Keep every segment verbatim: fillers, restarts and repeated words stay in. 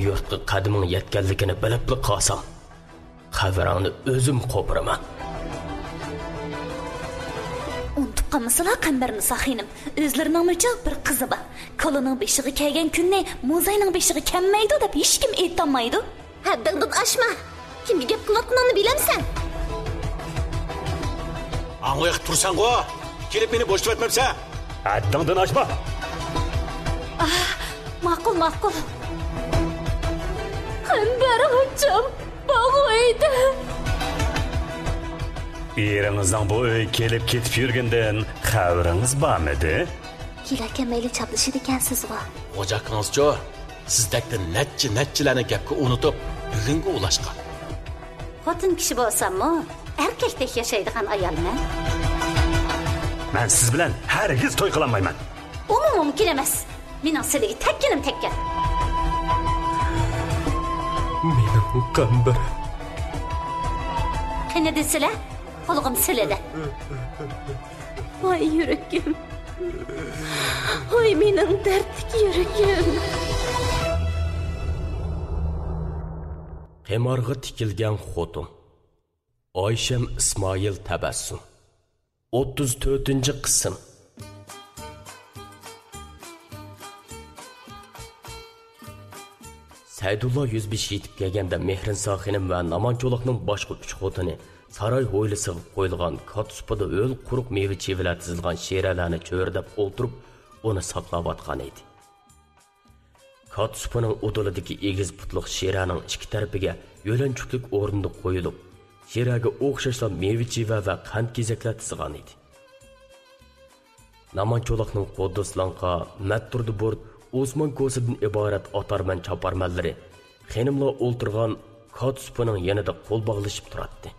يۇرتقا قەدىمىڭ يەتكەنلىكىنى بىلىپلا قالسام، قەبرەڭنى ئۆزۈم قوپۇرىمەن. ئۇنتۇپ قالمىسىلا، قەمبەرنىسا خېنىم، ئۆزلىرىنىڭمۇچۇ بىر قىزى بار. كالىنىڭ بېشىغا كەلگەن كۈننى موزاينىڭ بېشىغا كەلمەيدۇ دەپ ھېچكىم ئېيتالمايدۇ. ھەددىڭدىن ئاشما! كىمگە گەپ قىلىۋاتقىنىڭنى بىلەمسەن؟ ئاڭغا يېقىپ تۇرساڭغۇ! كېلىپ مېنى بوشىتىۋەتمەمسەن! ھەددىڭدىن ئاشما! ئاھ، ماقۇل، ماقۇل. قەمبەر ئاچام بار ئۆيدە. ئېرىڭىزنىڭ بۇ ئۆيگە كېلىپ كېتىپ يۈرگىنىدىن خەۋىرىڭىز بارمىدى؟ كېلەكەن مەيلى چاپلىشىدىكەنسىزغۇ؟ خوجا ئاكىڭىزچۇ؟ سىزدەكتە نەچچە نەچچىلەرنى گەپكە ئۇنتۇپ، بۈگۈنگە ئۇلاشقان. خوتۇن كىشى بولساممۇ، ئەركەكتەك ياشايدىغان ئايالمەن. مەن سىز بىلەن ھەرگىز توي قىلالمايمەن. ئۇمۇ مۇمكىن ئەمەس. مېنىڭ سىلىگە تەگكىنىم تەگكەن. مېنىڭ قەمبىرىم. قېنى دېسىلە، قۇلىقىم سىلىدە. ۋاي يۈرىكىم. ۋاي مېنىڭ دەردلىك يۈرىكىم. قىمارغا تىكىلگەن خوتۇن. ئايشەم ئىسمائىل تەبەسسۇم. ئوتتۇز تۆتىنچى قىسىم. سەيدۇللا يۈزبېشى يېتىپ كەلگەندە، مېھرىنسا خېنىم ۋە نامان چولاقنىڭ باشقا ئۈچ خوتۇنى ساراي ھويلىسىغا قويۇلغان كاتتا سۇپىدا ھۆل قۇرۇق مېۋە چىۋىلەر تىزىلغان شىرەلەرنى چۆرىدەپ ئولتۇرۇپ، ئۇنى ساقلاۋاتقان ئىدى. كاتتا سۇپىنىڭ ئۇدۇلىدىكى ئېگىز پۇتلۇق شىرەنىڭ ئىككى تەرىپىگە يۆلەنچۈكلۈك ئورۇندۇق قويۇلۇپ، شىرەگە ئوخشاشلا مېۋە چىۋە ۋە قەنت كېزەكلەر تىزغان ئىدى. نامان چولاقنىڭ قۇددۇس لاڭقا، مەتتۇردى بۇرت، ئوسمان كوسىدىن ئىبارەت ئاتارمەن چاپارمەنلىرى خېنىملار ئولتۇرغان كاتتا سۇپىنىڭ يېنىدا قول باغلىشىپ تۇراتتى.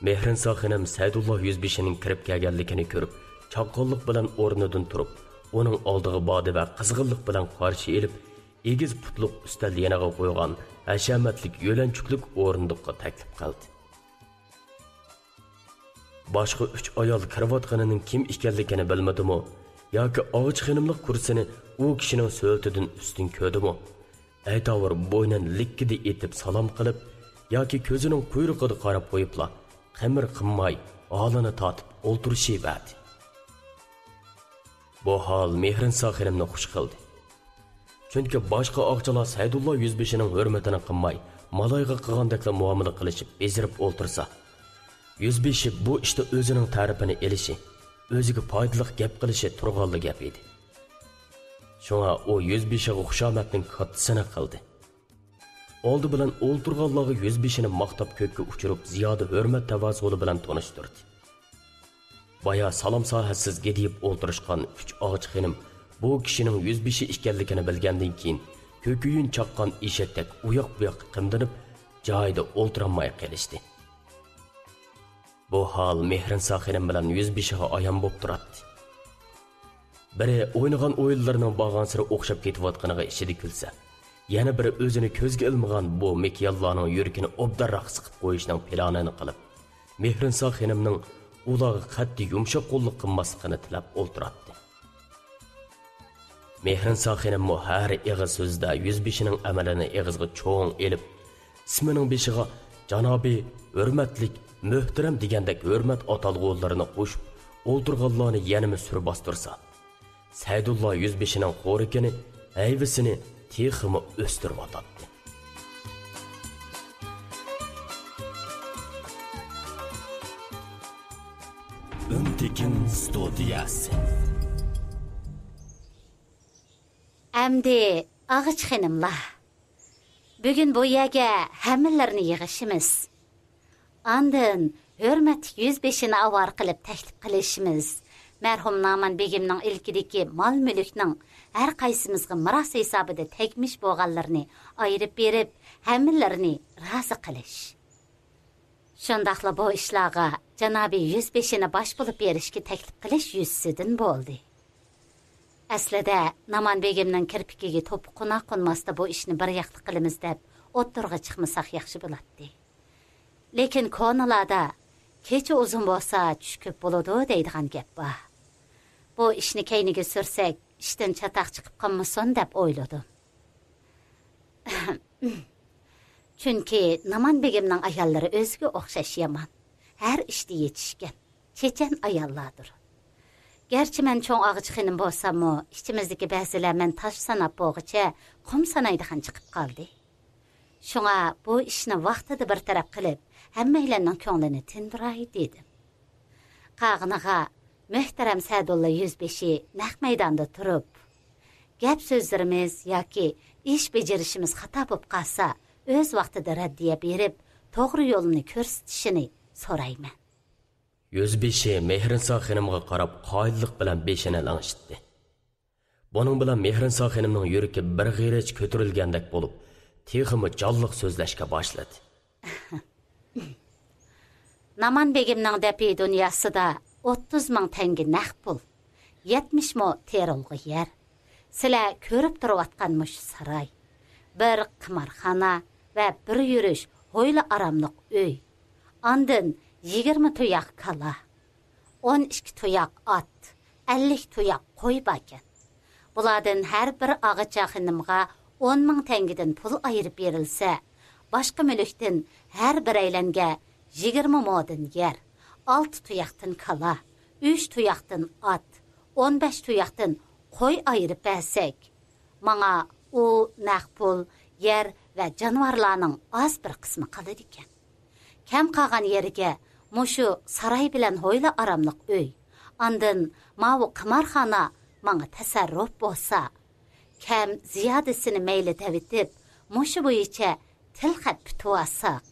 مېھرىنسا خېنىم سەيدۇللا يۈزبېشىنىڭ كىرىپ كەلگەنلىكىنى كۆرۈپ، چاققانلىق بىلەن ئورنىدىن تۇرۇپ، ئۇنىڭ ئالدىغا باردى ۋە قىزغىنلىق بىلەن قارشى ئېلىپ، ئېگىز پۇتلۇق ئۈستەل يېنىغا قويغان ھەشەمەتلىك يۆلەنچۈكلۈك ئورۇندۇققا تەكلىپ قىلدى. باشقا ئۈچ ئايال كىرىۋاتقىنىنىڭ كىم ئىكەنلىكىنى بىلمىدىمۇ ياكى ئاغىچ خېنىملىق كۇرسىنى ئۇ كىشىنىڭ سۆلىتىدىن ئۈستۈن كۆردىمۇ، ئەيتاۋۇر بوينىنى لىككىدە ئېتىپ سالام قىلىپ ياكى كۆزىنىڭ قۇيرۇقىدا قاراپ قويۇپلا، قىمىر قىمماي، ھالىنى تارتىپ ئولتۇرۇشىۋەردى. بۇ ھال مېھرىنسا خېنىمنى خۇش قىلدى. چۈنكى باشقا ئاغىچلار سەيدۇللا يۈزبېشىنىڭ ھۆرمىتىنى قىلماي، مالايغا قىلغاندەكلا مۇئامىلە قىلىشىپ، بېزىرىپ ئولتۇرسا، يۈزبېشى بۇ ئىشتا ئۆزىنىڭ تەرىپىنى ئېلىشى، ئۆزىگە پايدىلىق گەپ قىلىشى تۇرغانلا گەپ ئىدى. شۇڭا ئۇ يۈزبېشىغا خۇشامەتنىڭ كاتتىسىنى قىلدى. ئالدى بىلەن ئولتۇرغانلارغا يۈزبېشىنى ماختاپ كۆككە ئۇچۇرۇپ، زىيادە ھۆرمەت تاۋازۇلى بىلەن تونۇشتۇردى. بايا سالام ساھەسىز گىدىيىپ ئولتۇرۇشقان ئۈچ ئاغىچ خېنىم بۇ كىشىنىڭ يۈزبېشى ئىكەنلىكىنى بىلگەندىن كېيىن، كۆكۈيۈن چاققان ئېشەكتەك ئۇياق-بۇياققا قىمدىنىپ، جايىدا ئولتۇرالماي قېلىشتى. بۇ ھال مېھرىنسا خېنىم بىلەن يۈزبېشىغا ئايان بوپ تۇراتتى. بىرى ئوينىغان ئويۇنلىرىنىڭ بارغانسېرى ئوخشاپ كېتىۋاتقىنىغا ئىچىدە كۈلسە، يەنە بىرى ئۆزىنى كۆزگە ئىلمىغان بۇ مېكىيانلارنىڭ يۈرىكىنى ئوبدانراق سىقىپ قويۇشنىڭ پىلانىنى قىلىپ، مېھرىنسا خېنىمنىڭ ئۇلارغا قەتئىي يۇمشاق قوللۇق قىلماسلىقىنى تىلەپ ئولتۇراتتى. مېھرىنسا خېنىممۇ ھەر ئېغىز سۆزىدە يۈزبېشىنىڭ ئەمىلىنى ئېغىزغا چوڭ ئېلىپ، ئىسمىنىڭ بېشىغا جانابى، ھۆرمەتلىك، مۆھتەرەم دېگەندەك ھۆرمەت ئاتالغۇلىرىنى قوشۇپ، ئولتۇرغانلارنى يەنىمۇ سۈر باستۇرسا، سەيدۇللا يۈزبېشىنىڭ خورىكىنى، ھەيۋىسىنى تېخىمۇ ئۆستۈرۈۋاتاتتى. ئۈن تېكىن ستۇدىيەسى. ئەمدى ئاغىچ خېنىملار، بۈگۈن بۇ يەرگە ھەممىلىرىنى يىغىشىمىز. ئاندىن ھۆرمەتلىك يۈزبېشىنى ئاۋارە قىلىپ تەكلىپ قىلىشىمىز. مەرھۇم نامان بېگىمنىڭ ئىلكىدىكى مال-مۈلۈكنىڭ ھەر قايسىمىزغا مىراس ھېسابىدا تەگمىش بولغانلىرىنى ئايرىپ بېرىپ، ھەممىلىرىنى رازى قىلىش. شۇنداقلا بۇ ئىشلارغا جانابىي يۈزبېشىنى باش بولۇپ بېرىشكە تەكلىپ قىلىش يۈزىسىدىن بولدى. ئەسلىدە نامان بېگىمنىڭ كىرپىكىگە توپا قونا-قونماستا بۇ ئىشنى بىر ياقلىق قىلىمىز دەپ ئوتتۇرىغا چىقمىساق ياخشى بولاتتى. لېكىن كونىلاردا «كېچە ئۇزۇن بولسا، چۈش كۆپ بولىدۇ» دەيدىغان گەپ بار. بۇ ئىشنى كەينىگە سۈرسەك، ئىشتىن چاتاق چىقىپ قالمىسۇن دەپ ئويلىدىم. چۈنكى نامان بېگىمنىڭ ئاياللىرى ئۆزىگە ئوخشاش يامان. ھەر ئىشتا يېتىشكەن، چېچەن ئاياللاردۇر. گەرچە مەن چوڭ ئاغىچى خېنىم بولساممۇ، ئىچىمىزدىكى بەزىلەر مەن تاش ساناپ بولغۇچە قۇم سانايدىغان چىقىپ قالدى. شۇڭا بۇ ئىشنى ۋاقتىدا بىر تەرەپ قىلىپ، ھەممەيلەننىڭ كۆڭلىنى تىندۇراي دېدىم. قالغىنىغا مۆھتەرەم سەدۇللا يۈزبېشى نەق مەيداندا تۇرۇپ، گەپ سۆزلىرىمىز ياكى ئىش بېجىرىشىمىز خاتا بولۇپ قالسا، ئۆز ۋاقتىدا رەددىيە بېرىپ، توغرا يولنى كۆرسىتىشىنى سورايمەن. يۈزبېشى مېھرىنسا خېنىمغا قاراپ قايىللىق بىلەن بېشىنى لىڭشىتتى. بۇنىڭ بىلەن مېھرىنسا خېنىمنىڭ يۈرىكى بىر غېرىچ كۆتۈرۈلگەندەك بولۇپ، تېخىمۇ جانلىق سۆزلەشكە باشلىدى. نامان بېگىمنىڭ دەپئى دۇنياسىدا ئوتتۇز مىڭ تەڭگە نەق پۇل، يەتمىش مو تېرىلغۇ يەر، سىلەر كۆرۈپ تۇرۇۋاتقان مۇشۇ ساراي، بىر قىمارخانا ۋە بىر يۈرۈش ھويلا ئاراملىق ئۆي، ئاندىن يىگىرمە تۇياق كالا، ئون ئىككى تۇياق ئات، ئەللىك تۇياق قوي باركەن. بۇلاردىن ھەر بىر ئاغىچى خېنىمغا ئون مىڭ تەڭگىدىن پۇل ئايرىپ بېرىلسە، باشقا مۈلۈكتىن ھەر بىرەيلەنگە يىگىرمە مودىن يەر، ئالتە تۇياقتىن كالا، ئۈچ تۇياقتىن ئات، ئون بەش تۇياقتىن قوي ئايرىپ بەرسەك، ماڭا ئۇ نەق پۇل، يەر ۋە جانىۋارلارنىڭ ئاز بىر قىسمى قالىدىكەن. كەم قالغان يېرىگە مۇشۇ ساراي بىلەن ھويلا ئاراملىق ئۆي، ئاندىن ماۋۇ قىمارخانا ماڭا تەسەررۇپ بولسا، كەم زىيادىسىنى مەيلى دەۋېتىپ، مۇشۇ بويىچە تىلخەت پۈتۈۋالساق.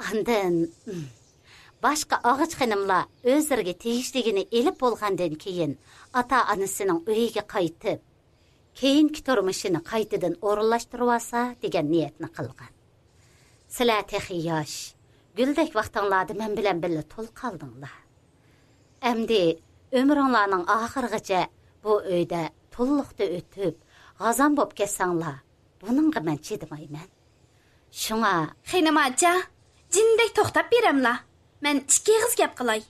ئاندىن، باشقا ئاغىچ خېنىملار ئۆزلىرىگە تېگىشلىكىنى ئېلىپ بولغاندىن كېيىن، ئاتا-ئانىسىنىڭ ئۆيىگە قايتىپ، كېيىنكى تۇرمۇشىنى قايتىدىن ئورۇنلاشتۇرۇۋالسا دېگەن نىيەتنى قىلغان. سىلەر تېخى ياش، گۈلدەك ۋاقتىڭلاردا مەن بىلەن بىللە تول قالدىڭلار. ئەمدى ئۆمرۈڭلارنىڭ ئاخىرىغىچە بۇ ئۆيدە تۇللۇقتا ئۆتۈپ، غازان بوپ كەتسەڭلار، بۇنىڭغا مەن چىدىمايمەن. شۇڭا، خېنىم ئاچا، جىندەك توختاپ بېرەملا. مەن ئىككى ئېغىز گەپ قىلاي.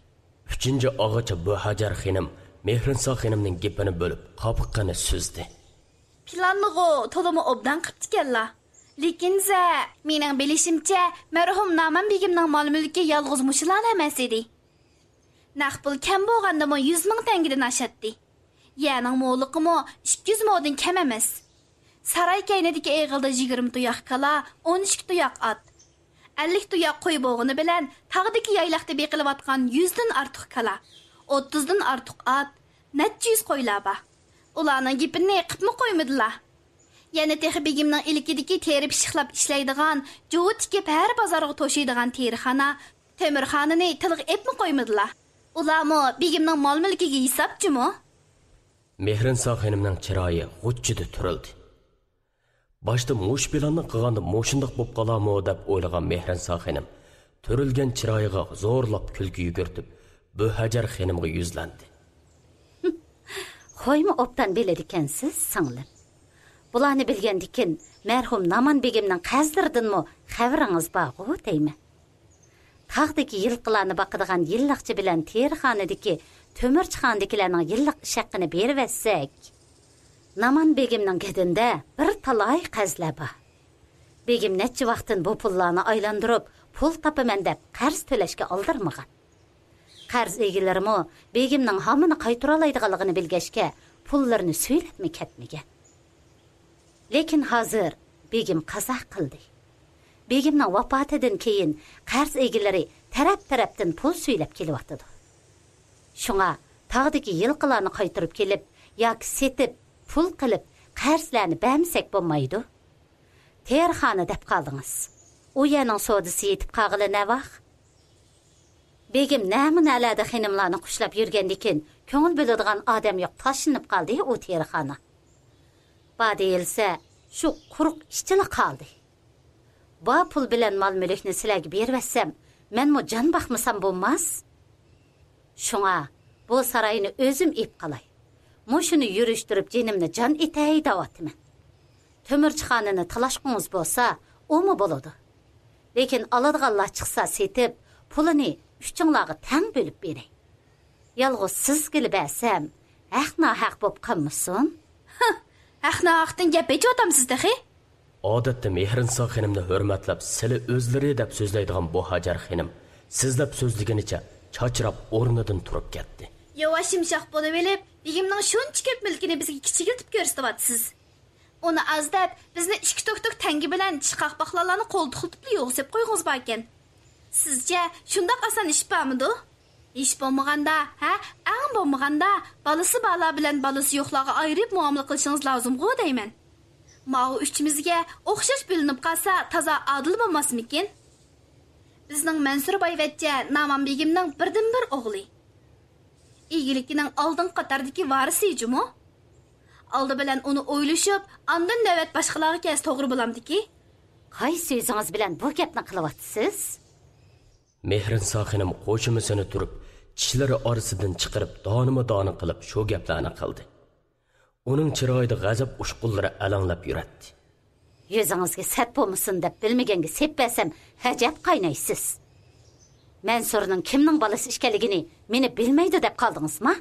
ئۈچىنچى ئاغىچى بۇھاجەر خېنىم مېھرىنسا خېنىمنىڭ گېپىنى بۆلۈپ، قاپىقىنى سۈزدى. پىلاننىغۇ تولىمۇ ئوبدان قىپتىكەنلا. لېكىن زە، مېنىڭ بىلىشىمچە، مەرھۇم نامان بېگىمنىڭ مال-مۈلكى يالغۇز مۇشۇلارلا ئەمەس ئىدى. نەق پۇل كەم بولغاندىمۇ يۈز مىڭ تەڭگىدىن ئاشاتتى. يەرنىڭ موللۇقىمۇ ئىككى يۈز مودىن كەم ئەمەس. ساراي كەينىدىكى ئېغىلدا يىگىرمە تۇياق كالا، ئون ئىككى تۇياق ئات، ئەللىك تۇياق قوي بولغىنى بىلەن، تاغدىكى يايلاقتا بېقىلىۋاتقان يۈزدىن ئارتۇق كالا، ئوتتۇزدىن ئارتۇق ئات، نەچچە يۈز قويلار بار. ئۇلارنىڭ گېپىنى قىپمۇ قويمىدىلا. يەنە تېخى بېگىمنىڭ ئىلكىدىكى تېرە پىششىقلاپ ئىشلەيدىغان، جۇۋا تىكىپ ھەر بازارغا توشۇيدىغان تېرىخانا، تۆمۈرخانىنى تىلغا ئېپمۇ قويمىدىلا. ئۇلارمۇ بېگىمنىڭ مال-مۈلكىگە ھېساب جۇمۇ. مېھرىنسا خېنىمنىڭ چىرايى غۇچچىدە تۈرۈلدى. باشتا مۇشۇ پىلاننى قىلغاندا مۇشۇنداق بولۇپ قالارمۇ دەپ ئويلىغان مېھرىنسا خېنىم تۈرۈلگەن چىرايىغا زورلاپ كۈلكە يۈگۈرتۈپ، بۇھاجەر خېنىمغا يۈزلەندى. خويمۇ ئوبدان بىلىدىكەنسىز، سىڭلىم. بۇلارنى بىلگەندىكىن، مەرھۇم نامان بېگىمنىڭ قەرزلىرىدىنمۇ خەۋىرىڭىز بارغۇ دەيمەن. تاغدىكى يىلقىلارنى باقىدىغان يىللىقچى بىلەن تېرىخانىدىكى تۆمۈرچىخانىدىكىلەرنىڭ يىللىق ئىش ھەققىنى بېرىۋەتسەك، نامان بېگىمنىڭ گېدىنىدە بىر تالاي قەرزلەر بار. بېگىم نەچچە ۋاقىتتىن بۇ پۇللارنى ئايلاندۇرۇپ، پۇل تاپىمەن دەپ قەرز تۆلەشكە ئالدىرىمىغان. قەرز ئىگىلىرىمۇ بېگىمنىڭ ھامىنى قايتۇرالايدىغانلىقىنى بىلگەچكە، پۇللىرىنى سۈيلەپمۇ كەتمىگەن. لېكىن ھازىر بېگىم قازا قىلدى. بېگىمنىڭ ۋاپاتىدىن كېيىن قەرز ئىگىلىرى تەرەپ-تەرەپتىن پۇل سۈيلەپ كېلىۋاتىدۇ. شۇڭا تاغدىكى يىلقىلارنى قايتۇرۇپ كېلىپ ياكى سېتىپ، پۇل قىلىپ قەرزلەرنى بەرمىسەك بولمايدۇ. تېرىخانا دەپ قالدىڭىز. ئۇ يەرنىڭ سودىسى يېتىپ قالغىلى نەۋاق؟ بېگىم نەمۇ نەلەردە خېنىملارنى قۇشلاپ يۈرگەندىكىن، كۆڭۈل بۆلىدىغان ئادەم يوق، تاشلىنىپ قالدى ئۇ تېرىخانا. بار دېيىلسە، شۇ قۇرۇق ئىچىلا قالدى. بار پۇل بىلەن مال-مۈلۈكنى سىلەرگە بېرىۋەتسەم، مەنمۇ جان باقمىسام بولماس. شۇڭا بۇ ساراينى ئۆزۈم ئېلىپ قالاي. مۇشۇنى يۈرۈشتۈرۈپ جېنىمنى جان ئېتەي دەۋاتىمەن. تۆمۈرچىخانىنى تالاشقۇڭىز بولسا، ئۇمۇ بولىدۇ. لېكىن ئالىدىغانلار چىقسا سېتىپ، پۇلىنى ئۈچۈڭلارغا تەڭ بۆلۈپ بېرەي. يالغۇز سىزگىلا بەرسەم، ھەق-ناھەق بوپ قالمىسۇن. ھە، ھەق-ناھەقتىن گەپ ئېچىۋاتامسىز تېخى؟ ئادەتتە مېھرىنسا خېنىمنى ھۆرمەتلەپ، سىلى ئۆزلىرى دەپ سۆزلەيدىغان بۇ ھاجەر خېنىم سىز دەپ سۆزلىگىنىچە چاچراپ ئورنىدىن تۇرۇپ كەتتى. ياۋاش يۇمشاق بولۇۋېلىپ، بېگىمنىڭ شۇنچە كۆپ مۈلكىنى بىزگە كىچىكلىتىپ كۆرسىتىۋاتىسىز. ئۇنى ئاز دەپ، بىزنى ئىككى توك-توك تەڭگە بىلەن چىقاق باقلاقلارنى قولتۇقلىتىپ يولغا سېلىپ قويغۇڭىز باركەن. سىزچە شۇنداق ئاسان ئىش بارمىدۇ؟ ھېچ بولمىغاندا، ھە، ئەڭ بولمىغاندا بالىسى بارلار بىلەن بالىسى يوقلارغا ئايرىپ مۇئامىلە قىلىشىڭىز لازىمغۇ دەيمەن. ماۋۇ ئۈچىمىزگە ئوخشاش بۆلۈنۈپ قالسا تازا ئادىل بولماسمىكىن؟ بىزنىڭ مەنسۇر بايۋەچچە نامان بېگىمنىڭ بىردىنبىر ئوغلى. ئىگىلىكىنىڭ ئالدىنقى قاتاردىكى ۋارىسى جۇمۇ. ئالدى بىلەن ئۇنى ئويلىشىپ، ئاندىن نۆۋەت باشقىلارغا كەلسە توغرا بولامدىكى؟ قايسى ئۆزىڭىز بىلەن بۇ گەپنى قىلىۋاتىسىز؟ مېھرىنسا خېنىم قوشۇمىسىنى تۇرۇپ، چىشلىرى ئارىسىدىن چىقىرىپ، دانىمۇ دانە قىلىپ شۇ گەپلەرنى قىلدى. ئۇنىڭ چىرايىدا غەزەپ ئۇچقۇنلىرى ئەلەڭلەپ يۈرەتتى. يۈزىڭىزگە سەت بولمىسۇن دەپ بىلمىگەنگە سېپ بەرسەم، ھەجەپ قاينايسىز. مەنسۇرنىڭ كىمنىڭ بالىسى ئىكەنلىكىنى مېنى بىلمەيدۇ دەپ قالدىڭىزما؟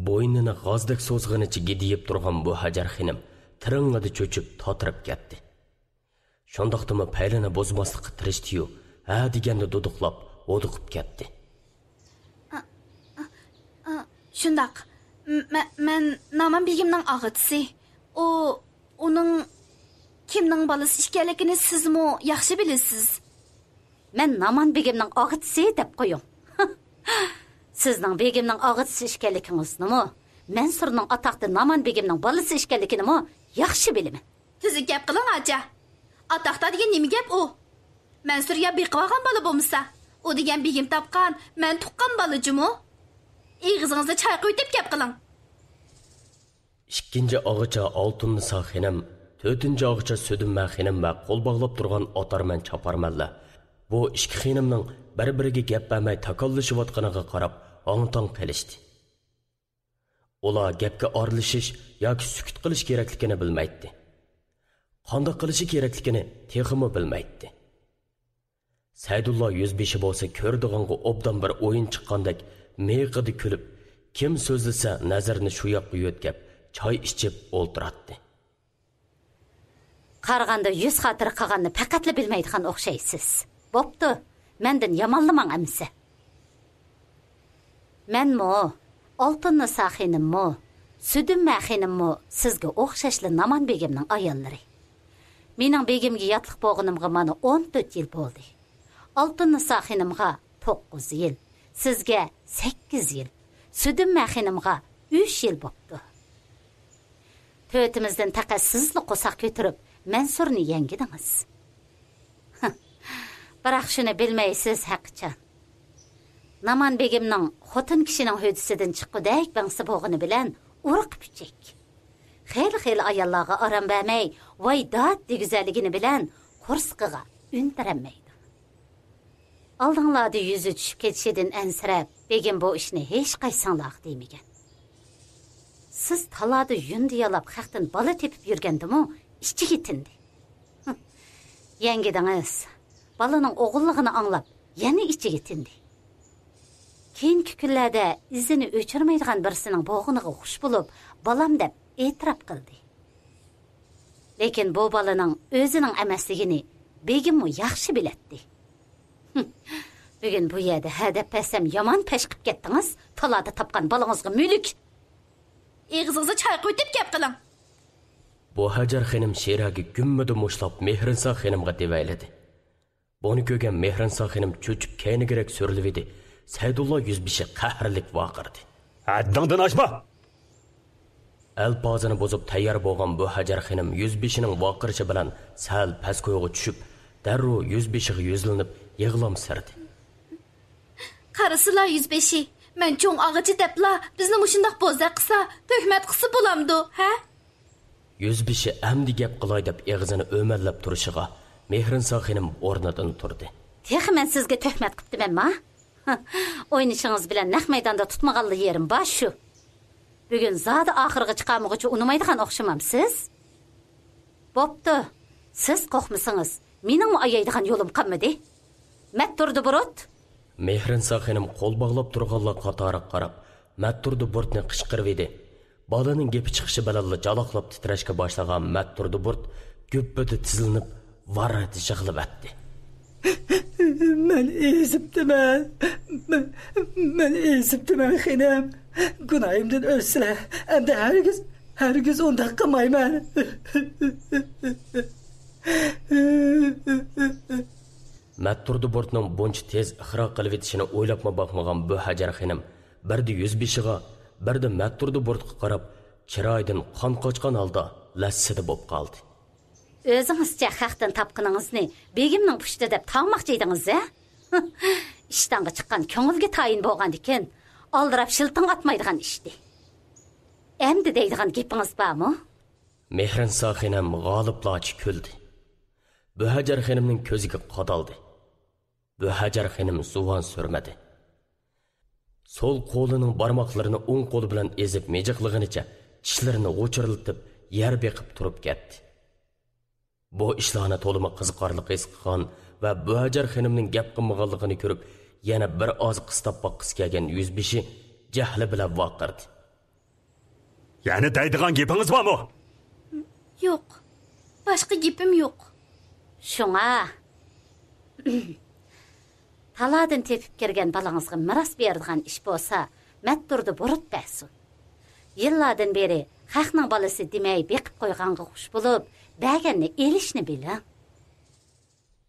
بوينىنى غازدەك سوزغىنىچە گىدىيىپ تۇرغان بۇ ھاجەر خېنىم تىرىڭىدا چۆچۈپ تاتىرىپ كەتتى. شۇنداقتىمۇ پەيلىنى بۇزماسلىققا تىرىشتى-يۇ، ھە دېگەندە دۇدۇقلاپ، ھودۇقۇپ كەتتى. ئا، ئا، ئا، شۇنداق. مە-، مەن نامان بېگىمنىڭ ئاغىچىسى. ئۇ، ئۇنىڭ كىمنىڭ بالىسى ئىكەنلىكىنى سىزمۇ ياخشى بىلىسىز. مەن نامان بېگىمنىڭ ئاغىچىسى دەپ قويۇڭ. سىزنىڭ بېگىمنىڭ ئاغىچىسى ئىكەنلىكىڭىزنىمۇ، مەنسۇرنىڭ ئاتاقتى نامان بېگىمنىڭ بالىسى ئىكەنلىكىنىمۇ ياخشى بىلىمەن. تۈزۈك گەپ قىلىڭ، ئاچا. ئاتاقتا دېگەن نېمە گەپ ئۇ؟ مەنسۇر يا بېقىۋالغان بالا بولمىسا، ئۇ دېگەن بېگىم تاپقان، مەن تۇغقان بالا جۇمۇ. ئېغىزىڭىزنى چايقىۋېتىپ گەپ قىلىڭ. ئىككىنچى ئاغىچا ئالتۇننىسا خېنىم، تۆتىنچى ئاغىچا سۈدۈممە خېنىم ۋە قول باغلاپ تۇرغان ئاتارمەن-چاپارمەنلەر بۇ ئىككى خېنىمنىڭ بىر-بىرىگە گەپ بەرمەي تاكاللىشىۋاتقىنىغا قاراپ ھاڭ-تاڭ قېلىشتى. ئۇلار گەپكە ئارىلىشىش ياكى سۈكۈت قىلىش كېرەكلىكىنى بىلمەيتتى. قانداق قىلىشى كېرەكلىكىنى تېخىمۇ بىلمەيتتى. سەيدۇللا يۈزبېشى بولسا كۆرىدىغانغا ئوبدان بىر ئويۇن چىققاندەك مىيىقىدا كۈلۈپ، كىم سۆزلىسە نەزىرىنى شۇ ياققا يۆتكەپ، چاي ئىچىپ ئولتۇراتتى. قارىغاندا يۈز خاتىرە قىلغاننى پەقەتلا بىلمەيدىغان ئوخشايسىز. بوپتۇ، مەندىن يامانلىماڭ ئەمىسە. مەنمۇ، ئالتۇننىسا خېنىممۇ، سۈدۈممە خېنىممۇ سىزگە ئوخشاشلا نامان بېگىمنىڭ ئاياللىرى. مېنىڭ بېگىمگە ياتلىق بولغىنىمغا مانا ئون تۆت يىل بولدى. ئالتۇننىسا خېنىمغا توققۇز يىل، سىزگە سەككىز يىل، سۈدۈممە خېنىمغا ئۈچ يىل بوپتۇ. تۆتىمىزدىن پەقەت سىزلا قورساق كۆتۈرۈپ، مەنسۇرنى يەڭگىدىڭىز. بىراق شۇنى بىلمەيسىز، ھەقىچان. نامان بېگىمنىڭ خوتۇن كىشىنىڭ ھۆددىسىدىن چىققۇدەك بەڭسە بولغىنى بىلەن ئۇرۇق پۈچەك. خېلى-خېلى ئاياللارغا ئارام بەرمەي، ۋاي دات دېگۈزەرلىكىنى بىلەن قورسىقىغا ئۈندىرەلمەيدۇ. ئالدىڭلاردا يۈزى چۈشۈپ كېتىشىدىن ئەنسىرەپ، بېگىم بۇ ئىشنى ھېچقايسىڭلارغا دېمىگەن. سىز تالادا يۇندى يالاپ خەقتىن بالا تېپىپ يۈرگەندىمۇ ئىچىگە تىندى. يەڭگىدىڭىز، بالىنىڭ ئوغۇللۇقىنى ئاڭلاپ، يەنە ئىچىگە تىندى. كېيىنكى كۈنلەردە ئىزىنى ئۆچۈرمەيدىغان بىرسىنىڭ بولغىنىغا خۇش بولۇپ، بالام دەپ ئېتىراپ قىلدى. لېكىن بۇ بالىنىڭ ئۆزىنىڭ ئەمەسلىكىنى بېگىممۇ ياخشى بىلەتتى. بۈگۈن بۇ يەردە ھە دەپ بەرسەم يامان پەش قىپ كەتتىڭىز، تالادا تاپقان بالىڭىزغا مۈلۈك! ئېغىزىڭىزنى چايقىۋېتىپ گەپ قىلىڭ! بۇ ھاجەر خېنىم شىرەگە گۈممىدە مۇشلاپ مېھرىنسا خېنىمغا دېۋەيلىدى. بۇنى كۆرگەن مېھرىنسا خېنىم چۆچۈپ كەينىگىرەك سۈرۈلۈۋىدى. سەيدۇللا يۈزبېشى قەھەرلىك ۋارقىرىدى. ھەددىڭدىن ئاشما! ئەلپازىنى بۇزۇپ تەييار بولغان بۇ ھاجەر خېنىم يۈزبېشىنىڭ ۋارقىرىشى بىلەن سەل پەسكويغا چۈشۈپ، دەررۇ يۈزبېشىغا يۈزلىنىپ يىغلامسىرىدى. قارىسىلا يۈزبېشى، مەن چوڭ ئاغىچى دەپلا بىزنى مۇشۇنداق بوزەك قىلسا، تۆھمەت قىلسا بولامدۇ، ھە؟ يۈزبېشى ئەمدى گەپ قىلاي دەپ ئېغىزىنى ئۆمەللەپ تۇرۇشىغا، مېھرىنسا خېنىم ئورنىدىن تۇردى. تېخى مەن سىزگە تۆھمەت قىپتىمەنما؟ ئوينىشىڭىز بىلەن نەق مەيداندا تۇتمىغانلا يېرىم بار شۇ. بۈگۈن زادى ئاخىرىغا چىقارمىغۇچە ئۇنىمايدىغان ئوخشىمامسىز؟ بوپتۇ، سىز قورقمىسىڭىز، مېنىڭمۇ ئايايدىغان يولۇم قالمىدى. مەتتۇردى بۇرۇت! مېھرىنسا خېنىم قول باغلاپ تۇرغانلار قاتارىغا قاراپ، مەتتۇردى بۇرۇتنى قىچقىرىۋىدى. بالىنىڭ گېپى چىقىشى بىلەنلا جالاقلاپ تىترەشكە باشلىغان مەتتۇردى بۇرۇت گۈپپىدە تىزلىنىپ، ۋاررىدە يىغلىۋەتتى. مەن ئېزىپتىمەن. مەن، مەن ئېزىپتىمەن، خېنىم. گۇناھىمدىن ئۆتسىلە. ئەمدى ھەرگىز، ھەرگىز ئۇنداق قىلمايمەن. مەتتۇردى بۇرۇتنىڭ بۇنچە تېز ئىقرار قىلىۋېتىشىنى ئويلاپمۇ باقمىغان بۇ ھەجەر خېنىم بىردە يۈزبېشىغا، بىردە مەتتۇردى بۇرۇتقا قاراپ، چىرايىدىن قان قاچقان ھالدا لەسسىدە بولۇپ قالدى. ئۆزىڭىزچە خەقتىن تاپقىنىڭىزنى بېگىمنىڭ پۇشتى دەپ تاڭماقچى ئىدىڭىز ھە؟ ئىشتانغا چىققان كۆڭۈلگە تايىن بولغاندىكىن، ئالدىراپ شىلتىڭ ئاتمايدىغان ئىشتى. ئەمدى دەيدىغان گېپىڭىز بارمۇ؟ مېھرىنسا خېنىم غالىپلارچە كۈلدى. بۇ ھەجەر خېنىمنىڭ كۆزىگە قادالدى. بۇ ھەجەر خېنىم زۇۋان سۈرمىدى. سول قولىنىڭ بارماقلىرىنى ئوڭ قولى بىلەن ئېزىپ مىجىقلىغىنىچە چىشلىرىنى غۇچۇرلىتىپ يەر بېقىپ تۇرۇپ كەتتى. بۇ ئىشلارنى تولىمۇ قىزىقارلىق ھېس قىلغان ۋە بۇ ھەجەر خېنىمنىڭ گەپ قىلمىغانلىقىنى كۆرۈپ، يەنە بىر ئاز قىستاپ باققۇسى كەلگەن يۈزبېشى جەھلى بىلەن ۋارقىرىدى. يەنە دەيدىغان گېپىڭىز بارمۇ؟ يوق. باشقا گېپىم يوق. شۇڭا، تالادىن تېپىپ كىرگەن بالىڭىزغا مىراس بېرىدىغان ئىش بولسا، مەتتۇردى بۇرۇت بەرسۇن. يىللاردىن بېرى خەقنىڭ بالىسى دېمەي بېقىپ قويغانغا خۇش بولۇپ، بەرگەننى ئېلىشنى بىلىڭ.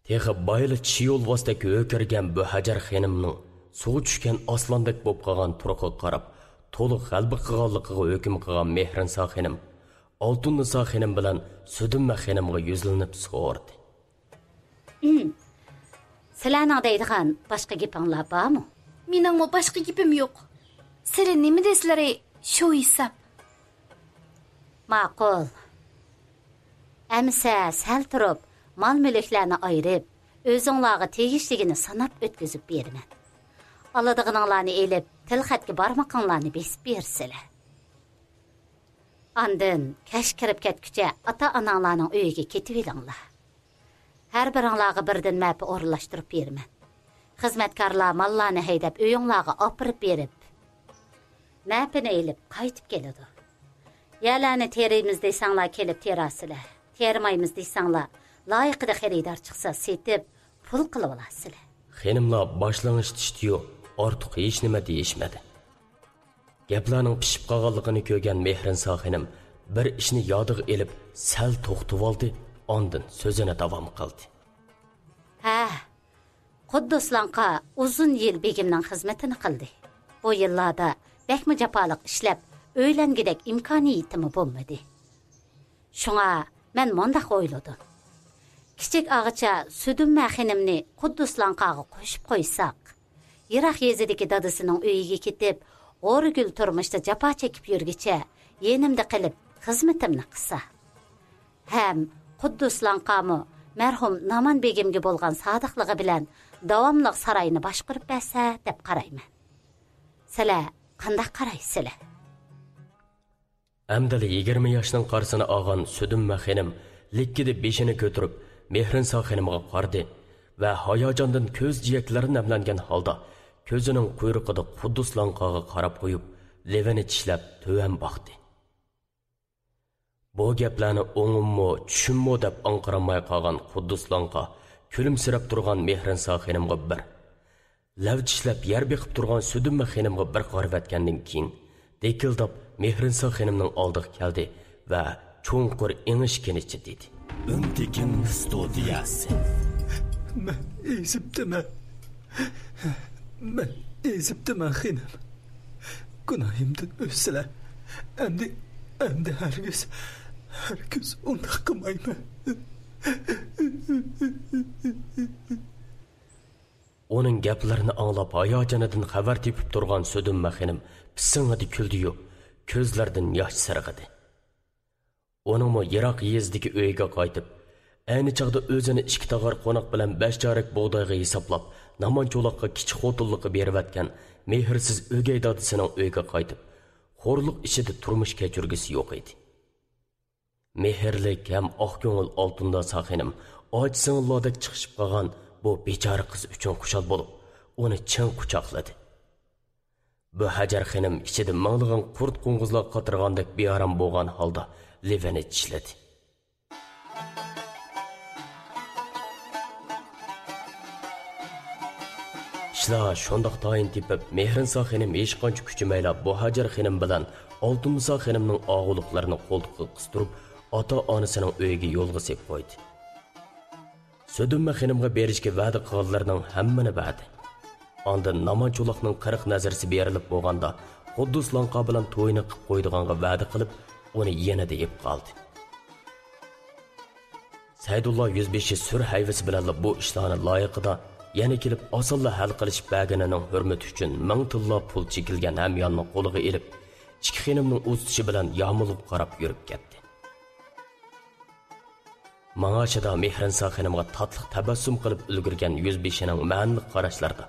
تېخى بايىلا چىيولۋاستەك ھۆركىرىگەن بۇ ھەجەر خېنىمنىڭ سۇغا چۈشكەن ئاسلاندەك بولۇپ قالغان تۇرقىغا قاراپ، تولۇق غەلىبە قىلغانلىقىغا ھۆكۈم قىلغان مېھرىنسا خېنىم ئالتۇننىسا خېنىم بىلەن سۈدۈممە خېنىمغا يۈزلىنىپ سورىدى. سىلەرنىڭ دەيدىغان باشقا گېپىڭلار بارمۇ؟ مېنىڭمۇ باشقا گېپىم يوق. سىلى نېمە دېسىلىرى شۇ ھېساب. ماقۇل. ئەمىسە سەل تۇرۇپ، مال-مۈلۈكلەرنى ئايرىپ، ئۆزۈڭلارغا تېگىشلىكىنى ساناپ ئۆتكۈزۈپ بېرىمەن. ئالىدىغىنىڭلارنى ئېلىپ، تىلخەتكە بارمىقىڭلارنى بېسىپ بېرىسىلەر. ئاندىن كەچ كىرىپ كەتكۈچە ئاتا-ئاناڭلارنىڭ ئۆيىگە كېتىۋېلىڭلار. ھەر بىرىڭلارغا بىردىن مەپە ئورۇنلاشتۇرۇپ بېرىمەن. خىزمەتكارلار ماللارنى ھەيدەپ ئۆيۈڭلارغا ئاپىرىپ بېرىپ، مەپىنى ئېلىپ قايتىپ كېلىدۇ. يەرلەرنى تېرىيمىز دېسەڭلار كېلىپ تېرەرسىلەر. تېرىمايمىز دېسەڭلار، لايىقىدا خېرىدار چىقسا سېتىپ، پۇل قىلىۋالارسىلەر. خېنىملار باشلىنىش تىشتىيۇ، ئارتۇق ھېچنېمە دېيىشمىدى. گەپلەرنىڭ پىشىپ قالغانلىقىنى كۆرگەن مېھرىنسا خېنىم بىر ئىشنى يادىغا ئېلىپ سەل توختىۋالدى، ئاندىن سۆزىنى داۋام قىلدى. ھە، قۇددۇس لاڭقا ئۇزۇن يىل بېگىمنىڭ خىزمىتىنى قىلدى. بۇ يىللاردا بەكمۇ جاپالىق ئىشلەپ، ئۆيلەنگۈدەك ئىمكانىيىتىمۇ بولمىدى. شۇڭا مەن مۇنداق ئويلىدىم. كىچىك ئاغىچە سۈدۈممە خېنىمنى قۇددۇس لاڭقاغا قوشۇپ قويساق، يىراق يېزىدىكى دادىسىنىڭ ئۆيىگە كېتىپ، غورىگىل تۇرمۇشتا جاپا چېكىپ يۈرگۈچە يېنىمدا قېلىپ خىزمىتىمنى قىلسا. ھەم قۇددۇس لاڭقامۇ مەرھۇم نامان بېگىمگە بولغان سادىقلىقى بىلەن داۋاملىق ساراينى باشقۇرۇپ بەرسە دەپ قارايمەن. سىلەر قانداق قارايسىلەر؟ ئەمدىلا يىگىرمە ياشنىڭ قارىسىنى ئالغان سۈدۈممە خېنىم لىككىدە بېشىنى كۆتۈرۈپ، مېھرىنسا خېنىمغا قارىدى ۋە ھاياجاندىن كۆز جىيەكلىرى نەملەنگەن ھالدا كۆزىنىڭ قۇيرۇقىدا قۇددۇس لاڭقاغا قاراپ قويۇپ، لېۋىنى چىشلەپ تۆۋەن باقتى. بۇ گەپلەرنى ئوڭۇممۇ، چۈشۈممۇ دەپ ئاڭقىرالماي قالغان قۇددۇس لاڭقا كۈلۈمسىرەپ تۇرغان مېھرىنسا خېنىمغا بىر، لەۋ چىشلەپ يەر بېقىپ تۇرغان سۈدۈممە خېنىمغا بىر قارىۋەتكەندىن كېيىن، دىكىلداپ مېھرىنسا خېنىمنىڭ ئالدىغا كەلدى ۋە چوڭقۇر ئېڭىشكىنىچە دېدى. ئۈنتىكىن ستۇدىيەسى. مەن ئېزىپتىمەن. مەن ئېزىپتىمەن، خېنىم. گۇناھىمدىن ئۆتسىلە. ئەمدى، ئەمدى ھەرگىز، ھەرگىز ئۇنداق قىلمايمەن. ئۇنىڭ گەپلىرىنى ئاڭلاپ، ھاياجىنىدىن خەۋەر تېپىپ تۇرغان سۈدۈممە خېنىم پىسىڭىدە كۈلدى-يۇ، كۆزلىرىدىن ياش سىرغىدى. ئۇنىڭمۇ يىراق يېزىدىكى ئۆيىگە قايتىپ، ئەينى چاغدا ئۆزىنى ئىككى تاغار قوناق بىلەن بەش چارەك بۇغدايغا ھېسابلاپ، نامان چولاققا كىچىك خوتۇنلۇققا بېرىۋەتكەن مېھىرسىز ئۆگەي دادىسىنىڭ ئۆيىگە قايتىپ، خورلۇق ئىچىدە تۇرمۇش كەچۈرگۈسى يوق ئىدى. مېھىرلىك ھەم ئاق كۆڭۈل ئالتۇنداسا خېنىم ئاچا سىڭىللاردەك چىقىشىپ قالغان بۇ بىچارە قىز ئۈچۈن خۇشال بولۇپ، ئۇنى چىڭ قۇچاقلىدى. بۇ ھەجەر خېنىم ئىچىدە مىڭلىغان قۇرت قوڭغۇزلار قاترىغاندەك بىئارام بولغان ھالدا لېۋەننى چىشلىدى. ئىشلار شۇنداق تايىن تېپىپ، مېھرىنسا خېنىم ھېچقانچە كۈچىمەيلا بۇ ھەجەر خېنىم بىلەن ئالتۇننىسا خېنىمنىڭ ئاغۇلۇقلىرىنى قولتۇقىغا قىستۇرۇپ، ئاتا-ئانىسىنىڭ ئۆيىگە يولغا سېلىپ قويدى. سۆدۈممە خېنىمغا بېرىشكە ۋەدە قىلغانلىرىنىڭ ھەممىنى بەردى. ئاندىن نامان چولاقنىڭ قىرىق نەزىرىسى بېرىلىپ بولغاندا، قۇددۇس لانقا بىلەن تويىنى قىپ قويىدىغانغا ۋەدە قىلىپ، ئۇنى يېنىدا ئېلىپ قالدى. سەيدۇللا يۈزبېشى سۈر ھەيۋىسى بىلەنلا بۇ ئىشلارنى لايىقىدا يەنە كېلىپ ئاسانلا ھەل قىلىشىپ بەرگىنىنىڭ ھۆرمىتى ئۈچۈن مىڭ تىللا پۇل چېكىلگەن ھەمياننى قولىغا ئېلىپ، ئىككى خېنىمنىڭ ئۇزىتىشى بىلەن يامۇلغا قاراپ يۈرۈپ كەتتى. ماڭاشىدا مېھرىنسا خېنىمغا تاتلىق تەبەسسۇم قىلىپ ئۈلگۈرگەن يۈزبېشىنىڭ مەنىلىك قاراشلىرىدا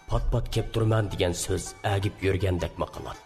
پات-پات كەپ تۇرىمەن دېگەن سۆز ئەگىپ يۈرگەندەكمۇ قىلاتتى.